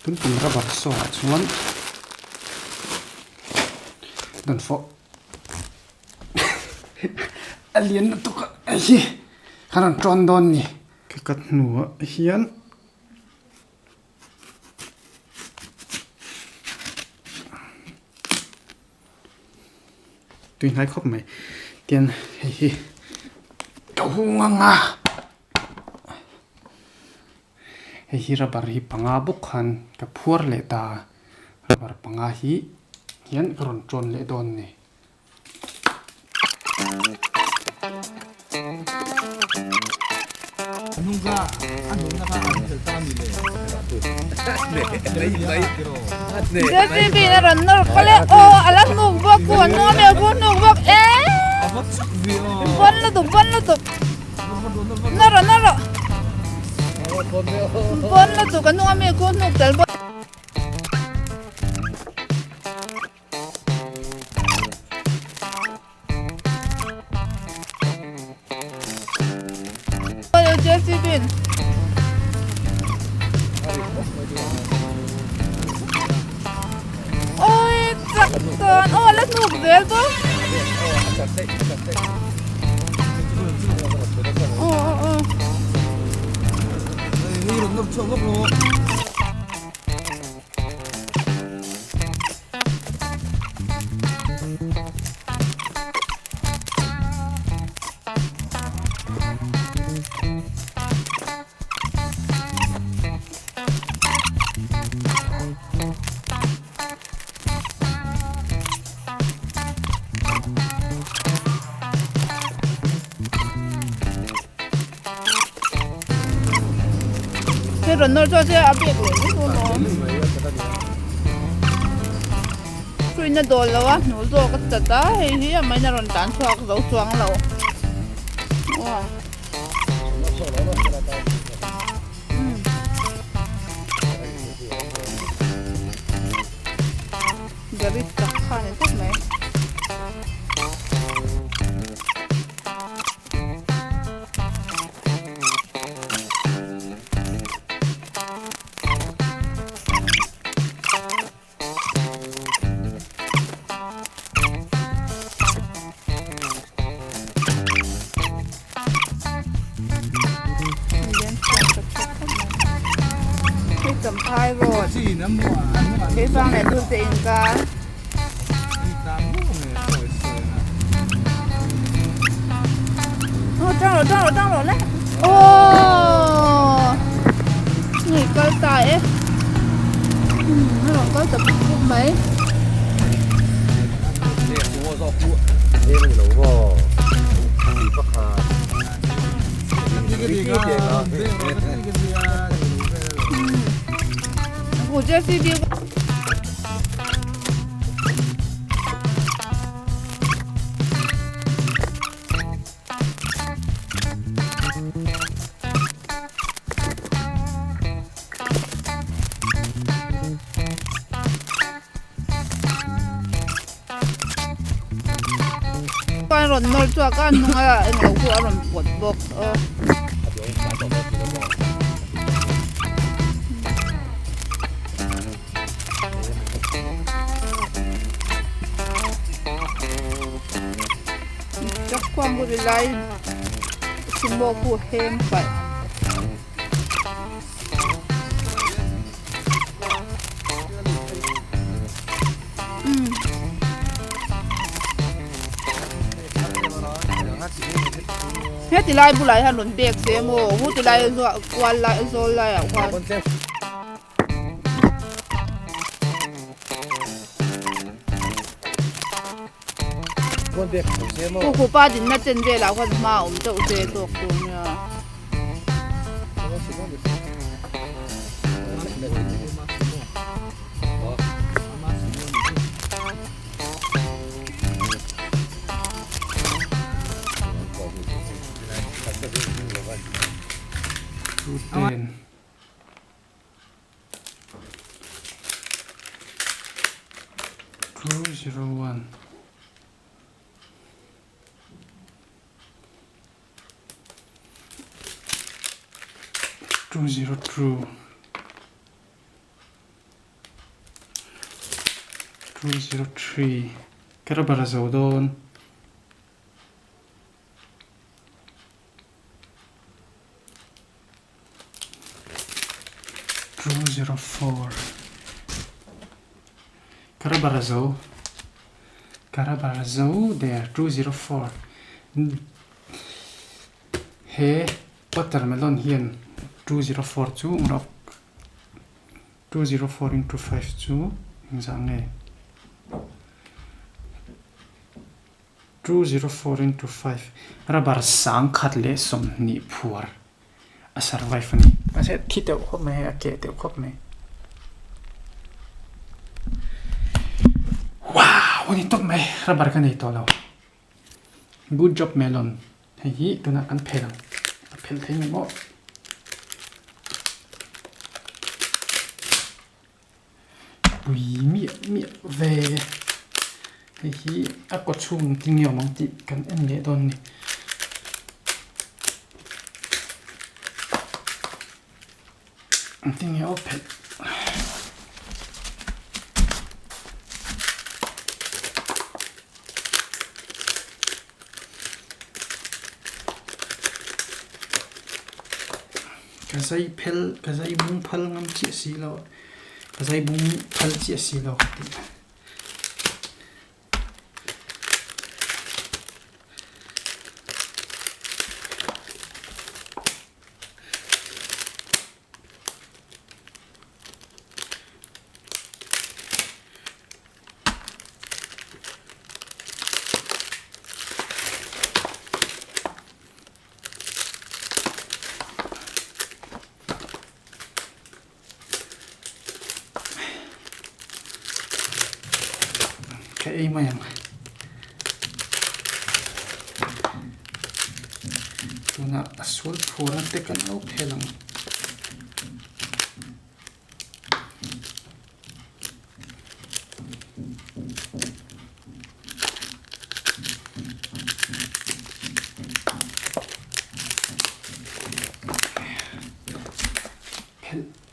Tun tum rubber saw ah chuan dawnfawh a lian lutuk a hei hi kan rawn tawn dawn a ni. Ka cut hnuah hian. Tui hnai khawp mai tian hei hi ka hung ang a hei hi rubber hi panga bawk khan ka phuar leh ta a rubber panga hi hian ka rawn tawn leh dawn a ni. JCB na rawn nawr kal e aw a la hnuk bawk ku a nuam e ku hnuk bawk e bawn lutuk bawn lutuk nawr rawh nawr rawh bawn lutuk a nuam e ku hnuk tel bawk. Ôi chak chuan aw la hnuk zel bawk aw aw aw. He rawn nawr chuan se a bek leh mai dawn awm. Hruina dawl lo a hnu zawk a chat a hei hi a main a rawn tan chhuak zo chuang lo. Aw. Gari tak kha ni tawp mai. Champhai road Keifang leh Dulte inkar. Aw tang rawh tang rawh tang rawh le aw ni kal ta e a rawn kal ta pup pup mai. JCB Chuan rawn nawr chhuak a hnunga englo pawh a rawn pawt bawk a. Chak khuang ku ti lai sumo khu heng paih. Heti lai bulah hian rawn bek se maw hu ti lai kual lai zawl laiah khuan. Pu Khupa dinna chen velah khuan hma a awm deuh se tawk tur nia. 201. 202. 203 Ka rubber a zo dawn. 204 Ka rubber a zo. Ka rubber a zo der 204 He watermelon hian 204 chu rawk 204 into 5 chu engzah nge? 204 into 5 rubber sangkhat leh 20 phuar a survive a ni. Mahse a thi deuh khawp mai hei a keh deuh khawp mai. Wow! A ni tawp mai rubber ka nei tawh lo. Good job melon. Hei hi tunah kan phel ang. A phel thei mai maw? Pui miah miah ve. Hei hi a kaw chhung tin nge awm ang tih kan en leh dawn a ni. Engtin nge aw phelh. Ka zai phel ka zai bung phal ngam chiah si lo ka zai bung phal chiah si lo ka ti. Ka ei mai ang. Tunah a sual phur a te kan lo phel ang. Phelh.